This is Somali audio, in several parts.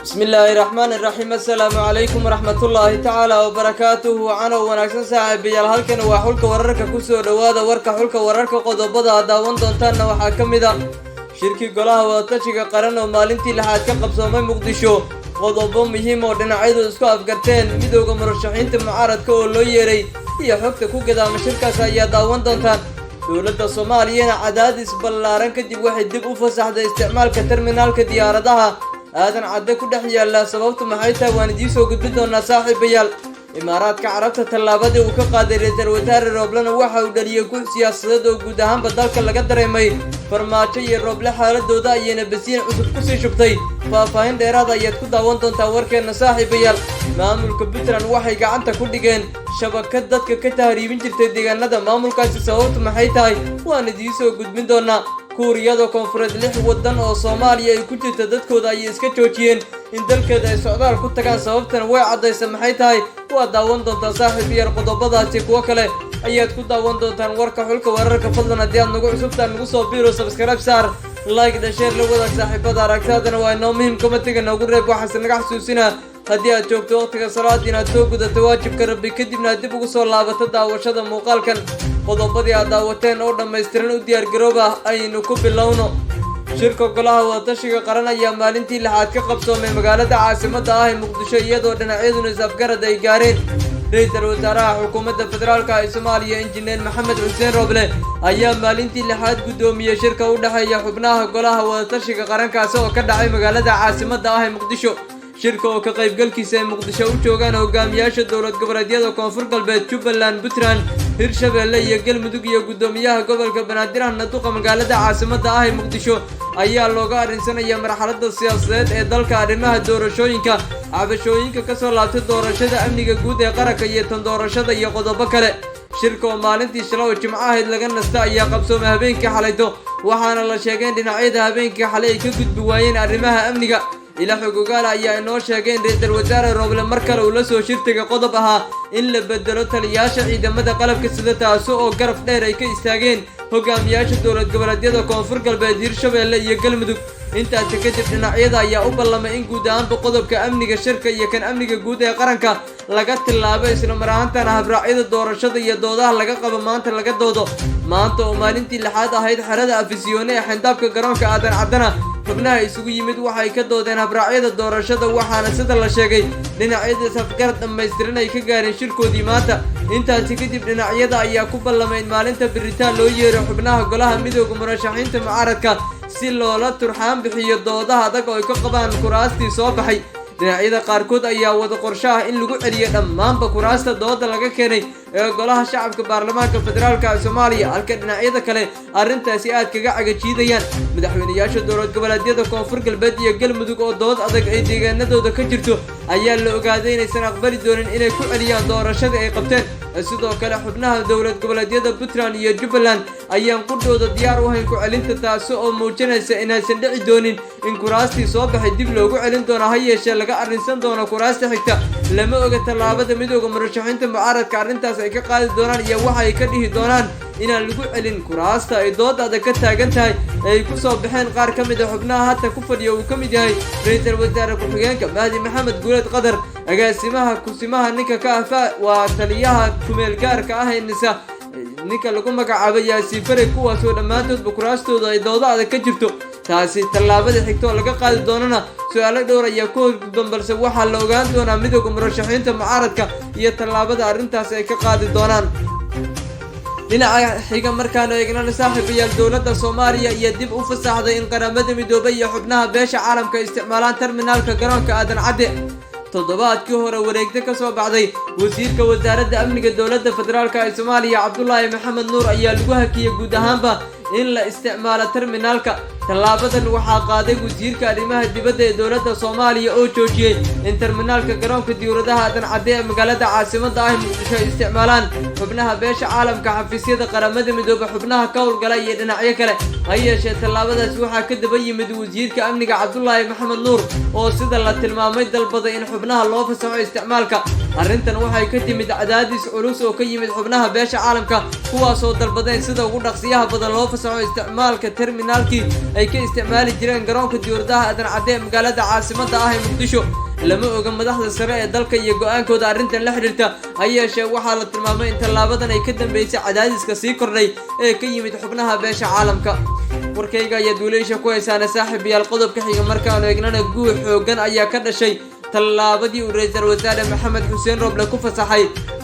Bismillaahi raxmaani raxiim. Assalaamu calaykum waraxmatullaahi tacaala wabarakaatuhu. Canow wanaagsan, saaxiibayaal. Halkan waa Xulka Wararka. Kusoo dhowaada warka Xulka Wararka. Qodobada aad daawan doontaanna waxaa ka mid a shirkii Golaha Wadatashiga Qaran oo maalintii lixaad ka qabsoomay Muqdisho, qodobo muhiim oo dhinacyadu isku afgarteen, midowda murashaxiinta mucaaradka oo loo yeeray iyo xogta ku gadaama shirkaas ayaa daawan doontaan. Dowladda Soomaaliyana cadaadis ballaaran kadib waxay dib u fasaxday isticmaalka terminaalka diyaaradaha Aadan Cadde ku dhex yaalla. Sababtu maxay tahay? Waan idiin soo gudbin doonaa, saaxiibayaal. Imaaraadka Carabta tallaabadii uu ka qaaday Ra-iisul Wasaare Rooblena waxa uu dhaliyey guux siyaasadeed oo guud ahaanba dalka laga dareemay. Farmaajo iyo Rooble xaaladooda ayayna basiin cusub kusii shubtay. Faahfaahin dheeraada ayaad ku daawan doontaa warkeenna, saaxiibayaal. Maamulka Puntland waxay gacanta ku dhigeen shabakad dadka ka tahriibin jirtay deegaanada maamulkaasi. Sababtu maxay tahay? Waan idiin soo gudbin doonaa. Kuuriyada Koonfureed lix waddan oo Soomaaliya ay ku jirta dadkooda ayay iska joojiyeen in dalkeeda ay socdaal ku tagaan. Sababtana way caddaysa. Maxay tahay? Waa daawan doontaa, saaxiibayaal. Qodobadaasi kuwo kale ayaad ku daawan doontaan warka Xulka Wararka. Fadlan, haddii aad nagu cusubtaan, nagu soo biiro, subscribe saar, like da, share, la wadaag saaxiibada. Aragtaadana waa inoo muhiim. Comment-iga noogu reeb. Waxaase naga xasuusinaa, haddii aad joogto waqtiga salaad, inaad soo gudato waajibka Rabbi, kadibna aad dib ugu soo laabato daawashada muuqaalkan. Qodobadii aad daawateen oo dhammaystiran u diyaargarooba. Aynu ku bilowno. Shirka Golaha Wadatashiga Qaran ayaa maalintii lixaad ka qabsoomay magaalada caasimadda ah ee Muqdisho, iyadoo dhinacyaduna is-afgarad ay gaareen. Ra-iisul Wasaaraha Xukuumadda Federaalka ee Soomaaliya, Injineer Maxamed Xuseen Roble, ayaa maalintii lixaad guddoomiyey shirka u dhexeeya xubnaha Golaha Wadatashiga Qarankaasi oo ka dhacay magaalada caasimadda ah ee Muqdisho. Shirka oo ka qaybgalkiisa ay Muqdisho u joogaan hogaamiyaasha dowlad goboleedyada Koonfur Galbeed, Jubbaland, Puntland, Hirshabeelle iyo Galmudug iyo guddoomiyaha gobolka Banaadir, ahna duqa magaalada caasimadda ah ee Muqdisho, ayaa looga arrinsanaya marxaladda siyaasadeed ee dalka, arrimaha doorashooyinka, cabashooyinka kasoo laabtay doorashada, amniga guud ee qaranka iyo tan doorashada iyo qodobo kale. Shirka oo maalintii shalay oo Jimco ahayd laga nasta ayaa qabsoomay habeenkii xalayto, waxaana la sheegay in dhinacyada habeenkii xalay ay ka gudbi waayeen arrimaha amniga. Ila xog ogaala ayaa inoo sheegay in Ra-iisul Wasaare Rooble mar kale uu la soo shirtagay qodob ahaa in la bedelo taliyaasha ciidamada qalabka sida, taasi oo garab dheer ay ka istaageen hogaamiyaasha dowlad goboleedyada Koonfur Galbeed, Hirshabeelle iyo Galmudug. Intaasi kadib dhinacyada ayaa u ballamay in guud ahaanba qodobka amniga shirka iyo kan amniga guud ee qaranka laga tillaabo, isla mar ahaantana habraacyada doorashada iyo doodaha laga qabo maanta laga doodo. Maanta oo maalintii lixaad ahayd, xerada Afisyoone ee xayndaabka garoonka Aadan Caddana xubnaha isugu yimid waxay ka doodeen habraacyada doorashada, waxaana sida la sheegay dhinacyada safgarad dhammaystiran ay ka gaareen shirkoodii maanta. Intaasi kadib dhinacyada ayaa ku ballamay in maalinta biritaan loo yeero xubnaha Golaha Midooda Murashaxiinta Mucaaradka si loola turxaan bixiyo doodaha adag oo ay ka qabaan kuraastii soo baxay. Dhinacyada qaarkood ayaa wada qorsho ah in lagu celiyo dhammaanba kuraasta dooda laga keenay ee Golaha Shacabka Baarlamaanka Federaalka ee Soomaaliya, halka dhinacyada kale arrintaasi aad kaga cagajiidayaan. Madaxweyneyaasha dowlad goboleedyada Koonfur Galbeed iyo Galmudug oo dood adag ay deegaanadooda ka jirto ayaa la ogaaday inaysan aqbali doonin inay ku celiyaan doorashadii ay qabteen. Sidoo kale xubnaha dowlad goboleedyada Puntland iyo Jubbaland ayaan qudhooda diyaar u hayn ku celinta, taasi oo muujinaysa inaysan dhici doonin in kuraastii soo baxay dib loogu celin doono, ha yeeshee laga arrinsan doono kuraasta xigta. Lama oga tallaabada midooda murashaxiinta mucaaradka arrintaas ay ka qaadi doonaan iyo waxa ay ka dhihi doonaan inaan lagu celin kuraasta ay dood adag ka taagan tahay ee ay ku soo baxeen qaar ka mid a xubnaha hadda ku fadhiya, uu ka mid yahay Ra-iisul Wasaare ku-xigeenka Mahdi Maxamed Guuleed Qadar, agaasimaha kusimaha ninka ka ah waa taliyaha kumeel gaarka ah ee NISA, ninka lagu magacaabo Yaasiin Farey, kuwaasoo dhammaantoodba kuraastooda ay doodo adag ka jirto. Taasi tallaabada xigta oo laga qaadi doonana su-aalo dhowr ayaa ku horgudban, balse waxaa la ogaan doonaa midooda murashaxiinta mucaaradka iyo tallaabada arrintaasi ay ka qaadi doonaan. Dhinaca xiga markaanu eegnana, saaxiibayaal, dowladda Soomaaliya iyo dib u fasaxday in Qaramada Midoobay iyo xubnaha beesha caalamka isticmaalaan terminaalka garoonka Aadan Cadde. Toddobaadkii hore wareegto ka soo baxday wasiirka wasaaradda amniga Dowladda Federaalka ee Soomaaliya, Cabdulaahi Maxamed Nuur, ayaa lagu hakiyey guud ahaanba in la isticmaalo terminaalka. Tallaabadan waxaa qaaday wasiirka arrimaha dibadda ee dowladda Soomaaliya oo joojiyey in terminaalka garoonka diyuuradaha Aadan Cadde ee magaalada caasimadda ah Muqdisho ay isticmaalaan xubnaha beesha caalamka, xafiisyada Qaramada Midoobe, xubnaha ka howlgala iyo dhinacyo kale. Ha yeeshee tallaabadaasi waxaa ka daba yimid wasiirka amniga Cabdulaahi Maxamed Nuur oo sida la tilmaamay dalbaday in xubnaha loo fasaxo isticmaalka. Arrintan waxay ka timid cadaadis culus oo ka yimid xubnaha beesha caalamka, kuwaasoo dalbadeen sida ugu dhaqsiyaha badan loo fasaxo isticmaalka terminaalkii ay ka isticmaali jireen garoonka diyaaradaha Aadan Cadde ee magaalada caasimadda ah ee Muqdisho. Lama oga madaxda sare ee dalka iyo go-aankooda arrintan la xidhiirta, ha yeeshee waxaa la tilmaamay in tallaabadan ay ka dambeysay cadaadiska sii kordhay ee ka yimid xubnaha beesha caalamka. Warkayga ayaa duuleysha ku haysaana, saaxiibayaal. Qodobka xiga markaanu eegnana, guux xooggan ayaa ka dhashay tallaabadii uu ra-iisul wasaare Maxamed Xuseen Roble ku fasaxay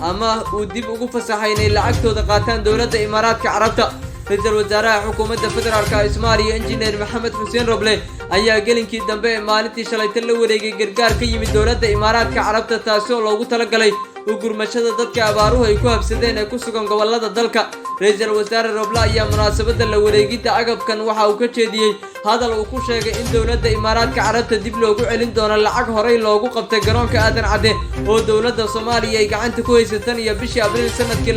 ama uu dib ugu fasaxay inay lacagtooda qaataan dowladda Imaaraadka Carabta. Ra-iisul wasaaraha xukuumadda federaalka ee Soomaaliya, Injineer Maxamed Xuseen Roble, ayaa gelinkii dambe ee maalintii shalayta la wareegay gargaar ka yimid dowladda Imaaraadka Carabta, taasi oo loogu talagalay u gurmashada dadka abaaruhu ay ku habsadeen ee ku sugan gobolada dalka. Ra-iisul wasaare Roble ayaa munaasabadda la wareegidda agabkan waxa uu ka jeediyey hadal uu ku sheegay in dowladda Imaaraadka Carabta dib loogu celin doono lacag horey loogu qabtay garoonka Aadan Cadde oo dowladda Soomaaliya ay gacanta ku haysatan iyo bishii Abriil sanadkii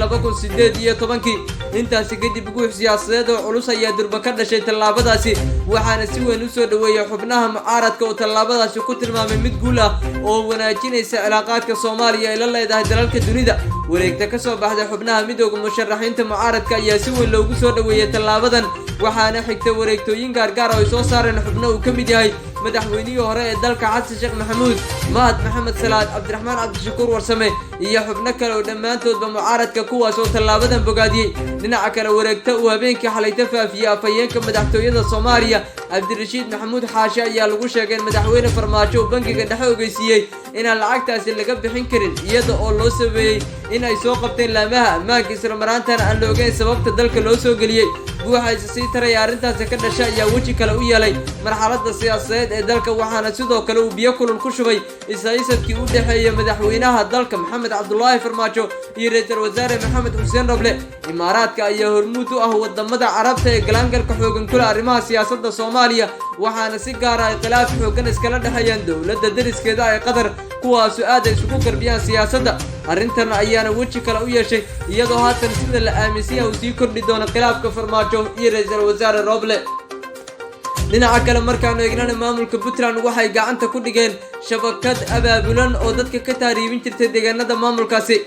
2018-kii. Intaasi kadib, guux siyaasadeed oo culus ayaa durba ka dhashay tallaabadaasi, waxaana si weyn usoo dhoweeyey xubnaha mucaaradka oo tallaabadaasi ku tilmaamay mid guul ah oo wanaajinaysa cilaaqaadka Soomaaliya ay la leedahay dalalka dunida. Wareegta ka soo baxday xubnaha midooda musharaxiinta mucaaradka ayaa si weyn loogu soo dhoweeyey tallaabadan, waxaana xigta wareegtooyin gaargaar oo ay soo saareen xubno uu ka mid yahay madaxweynihii hore ee dalka Xasan Sheekh Maxamuud, Mahad Maxamed Salaad, Cabdiraxmaan Cabdishakuur Warsame iyo xubno kale oo dhammaantoodba mucaaradka, kuwaas oo tallaabadan bogaadiyey. Dhinaca kale, wareegta uu habeenkii xalayta faafiyey afhayeenka madaxtooyada Soomaaliya Cabdirashiid Maxamuud Xaashe ayaa lagu sheegay in madaxweyne Farmaajo uu bangiga dhexe ogeysiiyey inaan lacagtaasi laga bixin karin, iyada oo loo sameeyey in ay soo qabteen laamaha ammaanka, isla maraantana aan la ogeyn sababta dalka loo soo geliyey. Guuxa isa sii taraya arrintaasi ka dhashay ayaa weji kale u yeelay marxaladda siyaasadeed ee dalka, waxaana sidoo kale uu biyo kulul ku shubay ishaysadkii u dhexeeya madaxweynaha dalka Maxamed Cabdulaahi Farmaajo iyo ra-iisul wasaare Maxamed Xuseen Roble. Imaaraadka ayaa hormuud u ah wadamada Carabta ee galaangalka xoogan kule arrimaha siyaasadda Soomaaliya, waxaana si gaara ay khilaaf xooggan iskala dhexeeyaan dowladda deriskeeda ee Qatar, kuwaasu aad ay isugu garbiyaan siyaasadda. Arrintan ayaana weji kale u yeeshay, iyadoo haatan sida la aaminsan yahay uu sii kordhi doono khilaafka Farmaajo iyo ra-iisul wasaare Roble. Dhinaca kale markaanu eegnana, maamulka Puntland waxay gacanta ku dhigeen shabakad abaabulan oo dadka ka tahriibin jirtay deegaanada maamulkaasi.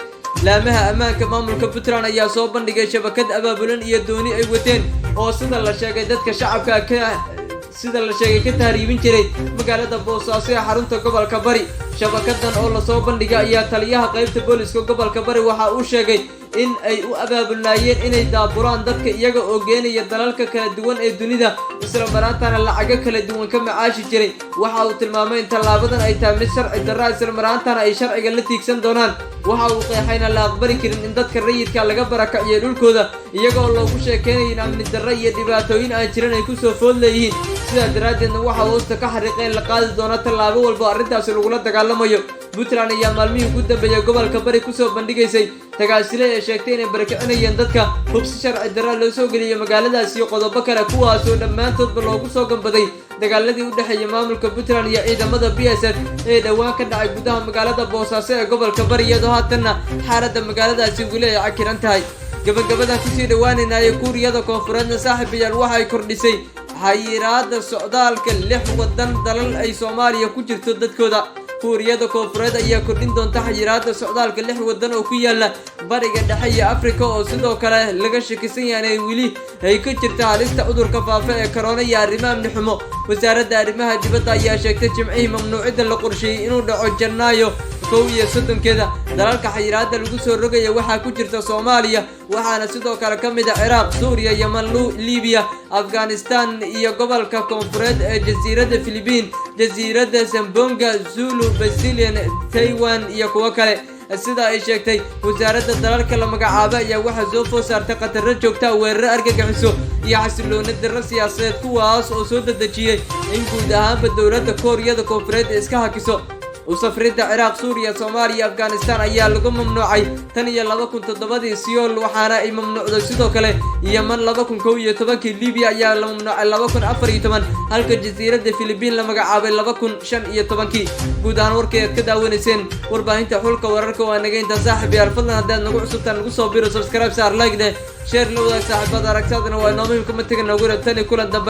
Laamaha ammaanka maamulka Puntland ayaa soo bandhigay shabakad abaabulan iyo dooni ay wateen oo sida la sheegay dadka shacabka ka sida la sheegay ka tahriibin jiray magaalada Boosaaso ee xarunta gobolka Bari. Shabakadan oo lasoo bandhigay ayaa taliyaha qaybta booliska gobolka Bari waxa uu sheegay in ay u abaabulnaayeen inay daaburaan dadka, iyaga oo geenaya dalalka kala duwan ee dunida, isla maraantana lacago kala duwan ka macaashi jiray. Waxa uu tilmaamay in tallaabadan ay tahay mid sharci darra, isla maraantana ay sharciga la tiigsan doonaan. Waxa uu qeexayna la aqbali karin in dadka rayidka laga barakaciyo dhulkooda, iyagoo loogu sheekeynayo in amni darro iyo dhibaatooyin aan jirin ay kusoo food leeyihiin. Sidaa daraaddeedna waxa hoosta ka xariiqeen la qaadi doono tallaabo walba arrintaasi lagula dagaalamayo. Puntland ayaa maalmihii ugu dambeeyay gobolka Bari kusoo bandhigaysay tagaasile ee sheegtay inay barakicinayeen dadka hubsi sharci darra loo soo geliyay magaaladaas iyo qodobo kale, kuwaasoo dhammaantoodba loogu soo gambaday dagaaladii u dhexeeyay maamulka Puntland iyo ciidamada BSF ee dhowaan ka dhacay gudaha magaalada Boosaaso ee gobolka Bari, iyadoo haatanna xaaladda magaaladaasi weli ay cakiran tahay. Gabagabadan kusii dhawaanaynaayo, Kuuriyada Koonfureedna, saaxiibayaal, waxay kordhisay xayiraada socdaalka lix wadan dalal ay Soomaaliya ku jirto dadkooda. Kuuriyada Koonfureed ayaa kordhin doonta xayiraada socdaalka lix wadan oo ku yaala Bariga Dhexe iyo Afrika, oo sidoo kale laga shakisan yahay inay weli ay ka jirta halista cudurka faafa ee korona iyo arrimo amni xumo. Wasaaradda arrimaha dibadda ayaa sheegtay Jimcihii mamnuucidda la qorsheeyey inuu dhaco Janaayo 31-keeda. Dalalka xayiraada lagu soo rogaya waxaa ku jirta Soomaaliya, waxaana sidoo kale ka mid a Ciraaq, Suuriya, Yeman, Libiya, Afghanistan iyo gobolka koonfureed ee jasiiradda Philibiin, jasiiradda Sambonga, Zulu, Basilian, Taiwan iyo kuwo kale, sida ay sheegtay wasaaradda. Dalalka la magacaabo ayaa waxaa soo food saartay khatarro joogta, weeraro argagixiso iyo xasiloona darro siyaasadeed, kuwaas oo soo dedejiyey in guud ahaanba dowladda Kooriyada Koonfureed iska hakiso u safridda Ciraaq, Suuriya, Soomaaliya, Afghanistan ayaa lagu mamnuucay tan iyo 2007-dii Siyool, waxaana ay mamnuucday sidoo kale Yeman 2011-kii. Libiya ayaa la mamnuucay 2014, halka jasiiradda Philibiin la magacaabay 2015-kii. Guud ahaan warkii aad ka daawanayseen warbaahinta Xulka Wararka waa naga intaan, saaxiib yaal. Fadlan haddii aad nagu cusubtaan, nagu soo biro, subscribe saar, like dheh, share la wadaag saaxiibada. Aragtaadana waa inoo muhiim. Kuma tegan noogu reeb. Tani kulan dambe.